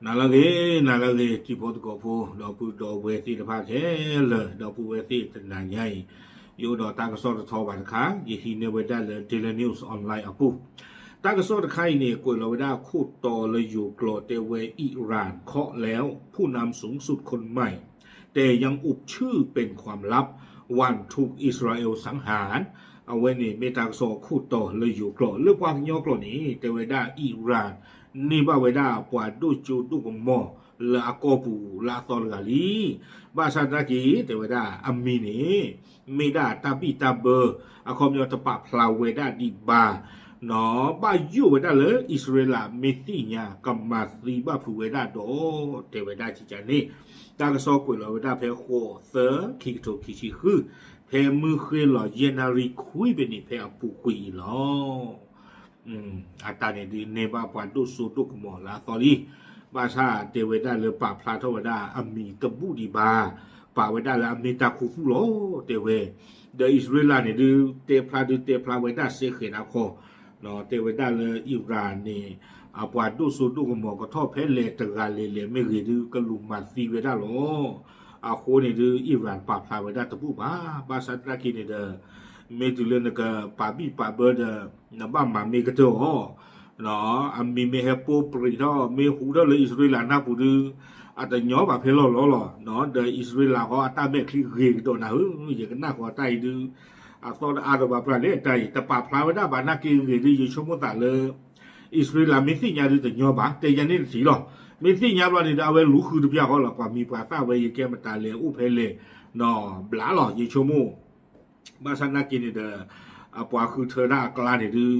နၤလၢအဂ့ၤ နၤလၢအဂ့ၤ တံၤဖိသကိးဖိ ဒီပုၢ်ဒီဝဲၢ်သ့ၣ်တဖၣ်ခဲလၢာ် ဒီပုၢ်ဝဲၢ်သ့ၣ်တနၤညါအံၤ ယအိၣ်ဒီးတၢ်ကစီၣ်တထီဘၣ်တခါ ယဟံးန့ၢ်ဝဲဒၣ်လၢ Daily News Online အပူၤ တၢ်ကစီၣ်တခါအံၤန့ၣ် ကွဲးလီၤဝဲဒၣ်ခိၣ်တီလၢယိၤကျိာ်တဲဝဲ อิหร่านเคาะแล้ว ผู้นำสูงสุดคนใหม่ แต่ยังอุบชื่อเป็นความลับ วันถูกอิสราเอลสังหาร အဝဲန့ၣ်မ့ၢ်တၢ်ကစီၣ်ခိၣ်တီလၢယိၤကျိာ် လၢပှၤကညီကျိာ်န့ၣ် တဲဝဲဒၣ် อิหร่าน န့ၢ်ဘၣ်ဝဲဒၣ်ပှၤဒိၣ်စိဒိၣ်ကမီၤလၢအကီၢ်ပူၤလၢအသီတဂၤလံ ဘၣ်ဆၣ်သနာ်က့ တဲဝဲဒၣ်အမံၤန့ၣ် မ့ၢ်ဒၣ်တၢ်ဘံၣ်တၢ်ဘၢ အခီပညီတပာ်ဖျါဝဲဒၣ်ဒံးဘၣ် ဘၣ်ယိၣ်ဝဲဒၣ်လၢအံၣ်စရ့လးမ့ၢ်သ့ၣ်ညါ ကမၤသံဘၣ်ဖုးဝဲဒၣ်ဒီး တဲဝဲဒၣ်ကကန့ၣ် တၢ်ကစီၣ်ကွဲးလီၤဝဲဒၣ်ဖဲဃိးသၢ ခံကထိခံဆံဃု ဖဲမုၢ်ဃ့လီၤယဲၢ်နၣ်ရံၣ်ခွံဖဲန့ၣ် ဖဲအပူၤကွံာ်အံၤလီၤ. အတၢ်န့ၣ်ဒုးန့ၢ်ဘၣ်ပှၤဒိၣ်စိဒိၣ်ကမီၤလၢအသီလံ ဘၣ်ဆၣ်တဲဝဲဒၣ်လၢပာ်ဖျါထီၣ်ဝဲဒၣ်အမံၤတဘူၣ်ဒံးဘၣ် ပာ်ဝဲဒၣ်လၢအမ့ၢ်တၢ်ခူသူၣ်လီၤ တဲဝဲ ဒီးအံၣ်စရ့လးန့ၣ်ဒုး တဲဖျါဒုးတဲဖျါဝဲဒၣ်စ့ၢ်ကီးနၤခီ တဲဝဲဒၣ်လၢအံၣ်ရၣ်န့ၣ် အပှၤဒိၣ်စိဒိၣ်ကမီၤကထီၣ်ဖဲလဲၣ်တဂၤလဲၣ်လဲၣ်မ့ၢ်ဂ့ၤဒုး ကလူၤမၤသံဝဲဒၣ်လီၤ. အဃိန့ၣ်ဒုး အံၣ်ရၣ်ပာ်ဖျါဝဲဒၣ်တဘူၣ်ဘၣ် ဘၣ်ဆၣ်သနာ်က့န့ၣ်ဒီး မ့ၢ်တုၤလၢနကပာ်ဘံၣ်ပာ်ဘၢဒီး နဘၣ်မၤမ့ၢ်ကတၢၢ်အီၤ အမံၤမ့ၢ်ဟဲပိၢ်ပြံးထီၣ် မ့ၢ်ဟူးထီၣ်လၢအံၣ်စရ့လးနၢ်ပူၤဒုး အတညီဘၣ်ဖဲလီၢ်လီၤလီၤ. ဒီးအံၣ်စရ့လးဃီအတၢ်မဲာ်ချံဂ့ၤကဒီးနၤဧၢ ယကနၣ်ဃီတၢ်အံၤဒုး အသီတအါဒီးဘၣ်ပှၤလဲၣ်တၢ်အံၤ တပာ်ဖျါဝဲဒၣ်ဘၣ်နာ်က့ဂ့ၤဒုး ယဆိကမိၣ်သးလၢ အံၣ်စရ့လးမ့ၢ်သ့ၣ်ညါဒုးတညီဘၣ် တဲယၤန့ၣ်တထံၣ်လီၤ. မ့ၢ်သ့ၣ်ညါဘျီန့ၣ်ဒီး အဝဲလူၤဃုတပျၢ်ဃီလီၤ ပှၤမံၤပှၤသၣ်ဝဲယကဲမတၤလဲၣ်အိၣ်ဖဲလဲၣ် ဘျးလီၤ ယဆိကမိၣ် ဘၣ်ဆၣ်သနာ်က့န့ၣ်ဒီး အပှၤဃုထၢဒၣ်အကျါန့ၣ်ဒုး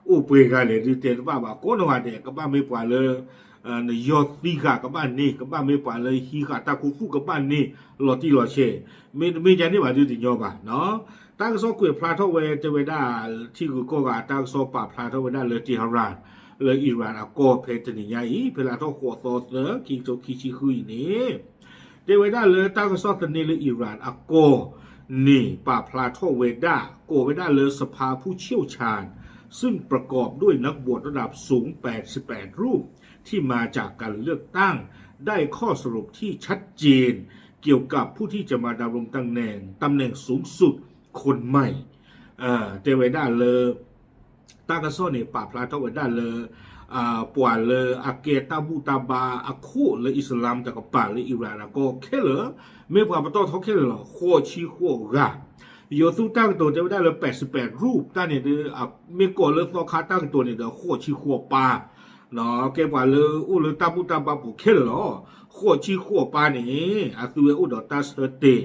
အိၣ်ပှဲၤဂၤလဲၣ်ဒုးတဲတဘၣ်ဘၣ် ကိးနီၢ်ဂၤဒဲး ကဘၣ်မ့ၢ်ပှၤလၢ နယီၢ်သံဃာ်ကဘၣ်န့ၢ် ကဘၣ်မ့ၢ်ပှၤလၢဟံးဃာ်တၢ်ခူသူၣ်ကဘၣ်န့ၢ် လီၤတံၢ်လီၤဆဲး မ့တမ့ၢ်ဒ်န့ၣ်ဘၣ်ဒုးတညီဘၣ်. တၢ်ကစီၣ်ကွဲးဖျါထီၣ်ဝဲတဲဝဲဒၣ် ထံဂုၤကီၢ်ဂၤအတၢ်ကစီၣ်ပာ်ဖျါထီၣ်ဝဲဒၣ်လၢ Tehran လၢအံၣ်ရၣ်အကီၢ်ဖဲတနံၤညါအံၤ ဖဲလါထီၣ်ဃိးသီသၢ ခံကထိခံဆံဃုအံၤန့ၣ် တဲဝဲဒၣ်လၢတၢ်ကစီၣ်သန့လၢအံၣ်ရၣ်အကီၢ်န့ၣ် ပာ်ဖျါထီၣ်ဝဲဒၣ် ကိးဝဲဒၣ်လၢ สภาผู้เชี่ยวชาญ ซึ่งประกอบด้วยนักบวชระดับสูงแปดสิบแปดรูป ที่มาจากการเลือกตั้ง ได้ข้อสรุปที่ชัดเจน เกี่ยวกับผู้ที่จะมาดำรงตำแหน่ง ตำแหน่งสูงสุดคนใหม่ တဲဝဲဒၣ်လၢ တၢ်ကစီၣ်န့ၣ် ပာ်ဖျါထီၣ်ဝဲဒၣ်လၢ ပှၤလၢအကဲတၢ်ဘူၣ်တၢ်ဘါအခိၣ်လၢအံၣ်စလၢမ်တကပၤလၢအံၣ်ရၣ်အကီၢ်ခဲလၢာ် မ့ၢ်ပှၤပတီၢ်ထီခဲလၢာ်လီၤ ဃိးဆံဃိးဂၤ ယိၤသူတၢ်ကတိၤတဲဝဲဒၣ်လၢ แปดสิบแปดรูป တၢ်န့ၣ်ဒီး မ့ၢ်ကိးလၢသီခါတၢ်ကတိၤန့ၣ်ဒီး ဃိးဆံဃိးပၢ် ကဲပှၤလၢအိၣ်လၢတၢ်ဘူၣ်တၢ်ဘါပူၤခဲလၢာ်လီၤ. ဃိးဆံဃိးပၢ်န့ၣ် အသုဝဲအိၣ်ဒီးတၢ်ဆၢတဲာ်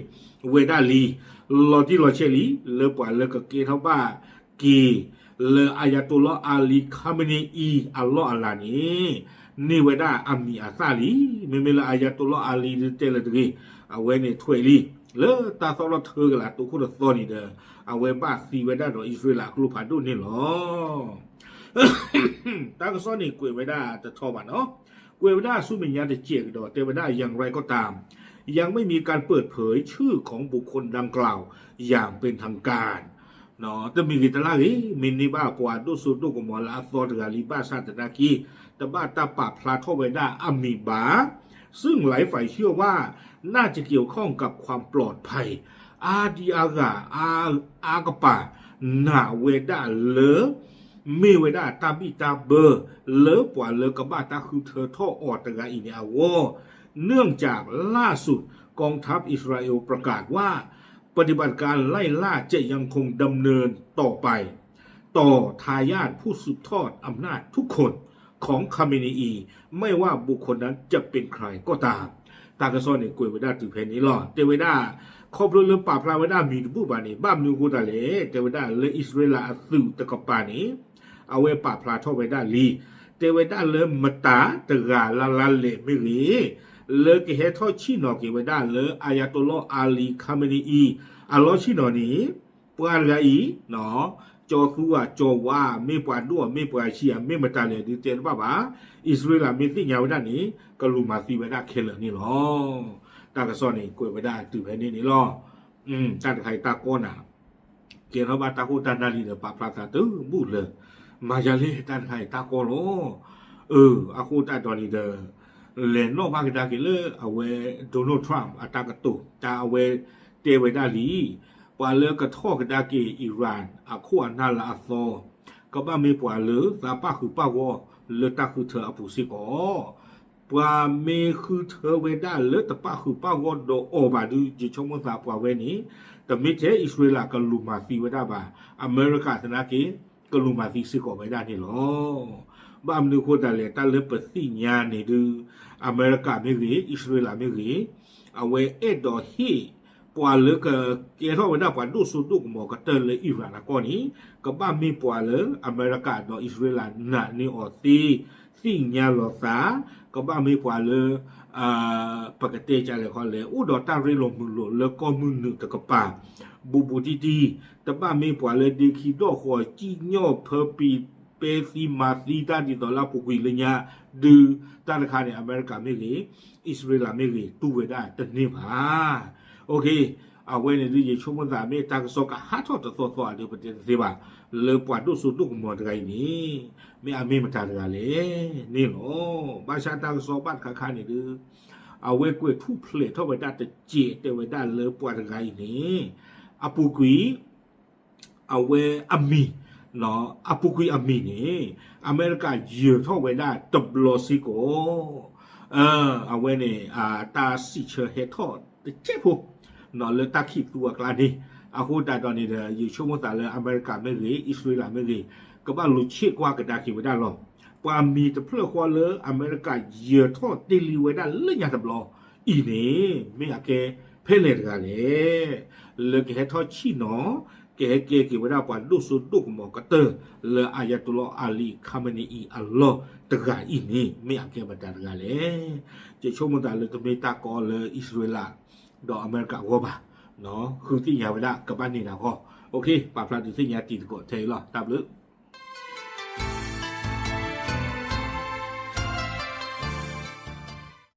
ဝဲဒၣ်လံ လီၤတံၢ်လီၤဆဲးလံ လၢပှၤလၢကကဲထီၣ်ဘၣ်က့ၤ လၢ Ayatollah Ali Khamenei အလီၢ်အလၤန့ၣ် န့ၢ်ဝဲဒၣ်အမံၤအသၣ်လံ. မ့မ့ၢ်လၢ Ayatollah Ali ဒုးတဲလၢတဂ့ၤ အဝဲန့ၣ်ထွဲလံ လၢတၢ်သီၣ်ထီၣ်ထၢကလာ်တိခိၣ်တသီန့ၣ်ဒီး အဝဲဘၣ်သံဝဲဒၣ်ဒီးအံၣ်စရ့လးအကျိဖးဒိၣ်န့ၣ်လီၤ. တၢ်ကစီၣ်န့ၣ်ကွဲးဝဲဒၣ်တထီဘၣ်နီၤ ကွဲးဝဲဒၣ်ဆူမဲာ်ညါတစဲးကဒီး တဲဝဲဒၣ် อย่างไรก็ตาม ยังไม่มีการเปิดเผยชื่อของบุคคลดังกล่าวอย่างเป็นทางการ တမံၤဂ့ၤတလၢ်ဂ့ၤ မ့ၢ်န့ၢ်ဘၣ်ပှၤဒိၣ်စိဒိၣ်ကမီၤလၢအသီတဂၤလံ ဘၣ်ဆၣ်သနာ်က့ တဘၣ်တၢ်ပာ်ဖျါထီၣ်ဝဲဒၣ်အမံၤဘၣ် ซึ่งหลายฝ่ายเชื่อว่า น่าจะเกี่ยวข้องกับความปลอดภัย အါဒံအါဂၤ အါကပၤ နာ်ဝဲဒၣ်လၢ မ့ၢ်ဝဲဒၣ်တၢ်ဘံၣ်တၢ်ဘၢ လၢပှၤလၢကဘၣ်တၢ်ဃုထၢထီၣ်အီၤတဂၤအံၤန့ၣ်အဂီၢ် เนื่องจากล่าสุด กองทัพอิสราเอลประกาศว่า ปฏิบัติการไล่ล่าจะยังคงดำเนินต่อไป ต่อทายาทผู้สืบทอดอำนาจทุกคนของคาเมเนอี ไม่ว่าบุคคลนั้นจะเป็นใครก็ตาม တၢ်ကစီၣ်န့ၣ်ကွဲးဝဲဒၣ်တုၤဖဲန့ၣ်လီၤ. တဲဝဲဒၣ် ခီဖျိလၢပာ်ဖျါဝဲဒၣ်မံၤတဘူၣ်ဘၣ်န့ၣ် ဘၣ်မနုၤအဃိသတးလဲၣ် တဲဝဲဒၣ်လၢအံၣ်စရ့လးအသုးတကပၤန့ၣ် အဝဲပာ်ဖျါထီၣ်ဝဲဒၣ်လံ. တဲဝဲဒၣ်လၢမတၤတဂၤလၢ်လၢ်လဲၣ်မ့ၢ်ဂ့ၤ လၢကဟဲထီၣ်ဆ့ၣ်နီၤက့ၤဝဲဒၣ်လၢ Ayatollah Ali Khamenei အလီၢ်ဆ့ၣ်နီၤန့ၣ် ပှၤတဂၤအံၤ ကၠီသူဧါကၠီဝါ မ့ၢ်ပှၤဒိၣ်ဧါ မ့ၢ်ပှၤဆံးဧါ မ့ၢ်မတၤလဲၣ်ဒုးတဲတဘၣ်ဘၣ်. အံၣ်စရ့လးမ့ၢ်သ့ၣ်ညါဝဲဒၣ်န့ၣ် ကလူၤမၤသံဝဲဒၣ်ခဲလၢာ်န့ၣ်လီၤ. တၢ်ကစီၣ်န့ၣ်ကွဲးဝဲဒၣ်တုၤဖဲန့ၣ်န့ၣ်လီၤ. တၢ်တခါအံၤတၢ်ကီနၤ ကဲထီၣ်ဘၣ်တၢ်ခိၣ်တၢ်နၢ်လံဒီး ပာ်ဖျါသးတဘူၣ်လၢၤ မၤယၤလဲၣ် တၢ်တခါအံၤတၢ်ကီလီၤ. အၢ အဃိတၢ်ဒီးန့ၣ်ဒီး လဲၤနီၣ်ဘၣ်ကဒါက့ၤလၢအဝဲ Donald Trump အတၢ်ကတိၤ တၢ်အဝဲတဲဝဲဒၣ်လံ, ပှၤလၢကထီၣ်ကဒါက့ၤ Iran အခိၣ်အနၢ်လၢအသီ ကဘၣ်မ့ၢ်ပှၤလၢသးပၣ်ဃုာ်ပၣ်ဂီၢ်လၢတၢ်ဃုထၢအပူၤစ့ၢ်ကီး, ပှၤမ့ၢ်ဃုထၢဝဲဒၣ်လၢတပၣ်ဃုာ်ပၣ်ဂီၢ်ဒီးအီၤဘၣ်ဒုး ယဆိကမိၣ်သးပှၤဝဲန့ၣ် တမ့ၢ်ထဲအံၣ်စရ့လးကလူၤမၤသံဝဲဒၣ်ဘၣ်, အမဲရကၤသနာ်က့ ကလူၤမၤသံစ့ၢ်ကီးဝဲဒၣ်န့ၣ်လီၤ. ဘၣ်မနုၤအဃိသတးလဲၣ် တၢ်လၢပသ့ၣ်ညါန့ၣ်ဒုး အမဲရကၤမ့ၢ်ဂ့ၤ အံၣ်စရ့လးမ့ၢ်ဂ့ၤ အဝဲအဲၣ်ဒိးဟ့ၣ် ပှၤလၢကကဲထီၣ်ဝဲဒၣ်ပှၤဒိၣ်စိဒိၣ်ကမီၤကတၢၢ်လၢ Iran အကီၢ်န့ၣ် ကဘၣ်မ့ၢ်ပှၤလၢအမဲရကၤဒီးအံၣ်စရ့လးနာ်န့ၢ်အီၤသ့ သ့ၣ်ညါလီၤသး, ကဘၣ်မ့ၢ်ပှၤလၢ ပကတဲကလဲၣ်ခီလဲၣ် အိၣ်ဒီးတၢ်ရ့လိာ်မုာ်လိာ်လၢကီၢ်မုၢ်နုာ်တကပၤ ဘူးဘူးတံၢ်တံၢ်, တဘၣ်မ့ၢ်ပှၤလၢဒ့ခံဒီၣ်ဃီၤ ကံၣ်ညီၣ်ဖၢပံၤ ပဲသံမၤသံတၢ်ဒ်သိးလၢအပူၤကွံာ်လၢညါ ဒုး တၢ်တခါန့ၣ် အမဲရကၤမ့ၢ်ဂ့ၤ အံၣ်စရ့လးမ့ၢ်ဂ့ၤ တူၢ်ဝဲဒၣ်တန့ၢ်ဘၣ်. အဝဲန့ၣ်ဒုး ယဆိကမိၣ်သးမ့ၢ်တၢ်ကစီၣ်ကဟးထီၣ်တသီသီအဒုး ပတဲတသ့ဘၣ် လၢပှၤဒိၣ်စိဒိၣ်ကမီၤတဂၤအံၤန့ၣ် မ့ၢ်အမ့ၢ်မတၤတဂၤလဲၣ်န့ၣ်လီၤ. ဘၣ်ဆၣ်တၢ်ကစီၣ်ဘၣ်တခါခါန့ၣ်ဒုး အဝဲကွဲးထူၣ်ဖျဲးထီၣ်ဝဲဒၣ်တစဲး တဲဝဲဒၣ်လၢပှၤတဂၤအံၤန့ၣ် အပူၤကွံာ် အဝဲအမံၤ အပူၤကွံာ်အမံၤန့ၣ် အမဲရကၤယၢၤထီၣ်ဝဲဒၣ်တဘျီစ့ၢ်ကီး အဝဲန့ၣ် တၢ်စံးဆၢဟဲထီၣ်တစဲးဖိ လၢတၢ်ခံးသူအကျါန့ၣ် အဃိသတးဒီးန့ၣ်ဒီး ယဆိကမိၣ်သးလၢအမဲရကၤမ့ၢ်ဂ့ၤ အံၣ်စရ့လးမ့ၢ်ဂ့ၤ ကဘၣ်လူၤဆ့ၣ်ကွၢ်ကဒါက့ၤဝဲဒၣ်လီၤ. ပှၤမံၤတဖျၢၣ်ဃီလၢအမဲရကၤယၢၤထီၣ်တ့ၢ်လံဝဲဒၣ်လၢညါတဘျီအံၤန့ၣ် မ့ၢ်အကဲဖဲလဲၣ်တဂၤလဲၣ် လၢကဟဲထီၣ်ဆ့ၣ်နီၤ ကဟဲကဲက့ၤဝဲဒၣ်ပှၤဒိၣ်စိဒိၣ်ကမီၤကတၢၢ် လၢ Ayatollah Ali Khamenei အံၤအလီၢ်တဂၤအံၤန့ၣ် မ့ၢ်အကဲမတၤတဂၤလဲၣ်. ယဆိကမိၣ်သးလၢတမ့ၢ်တၢ်ကီလၢအံၣ်စရ့လး ဒီးအမဲရကၤအဂီၢ်ဘၣ်, ဃုသ့ၣ်ညါဝဲဒၣ်ကဘၣ်န့ၢ်ဒၣ်အဂီၢ်, ပာ်ဖျါဒုးသ့ၣ်ညါတံၤသကိးထဲအံၤလီၤ. တၢ်ဘျုး